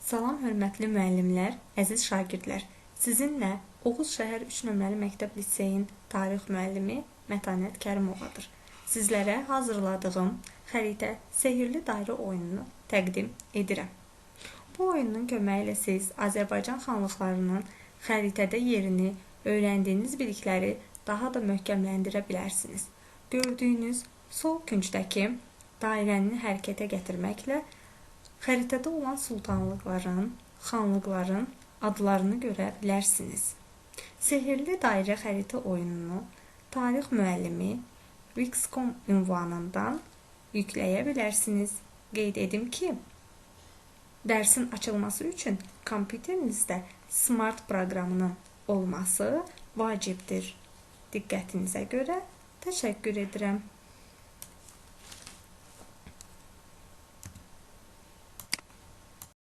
Salam hörmətli müəllimlər, əziz şagirdlər. Sizinlə Oğuz şəhər 3 nömrəli məktəb liseyin tarix müəllimi Mətanət Kərimovadır. Sizlərə hazırladığım xəritə sehirli dairə oyununu təqdim edirəm. Bu oyunun köməyi ilə siz Azərbaycan xanlıqlarının xəritədə yerini, öyrəndiyiniz bilikləri daha da möhkəmləndirə bilərsiniz. Gördüyünüz sol küncdəki dairəni hərəkətə gətirməklə xəritədə olan sultanlıqların, xanlıqların adlarını görə bilərsiniz. Sehirli dairə xəritə oyununu tarix müəllimi Wix.com ünvanından yükləyə bilərsiniz. Qeyd edim ki, dərsin açılması üçün kompüterinizdə Smart proqramının olması vacibdir. Diqqətinizə görə təşəkkür edirəm.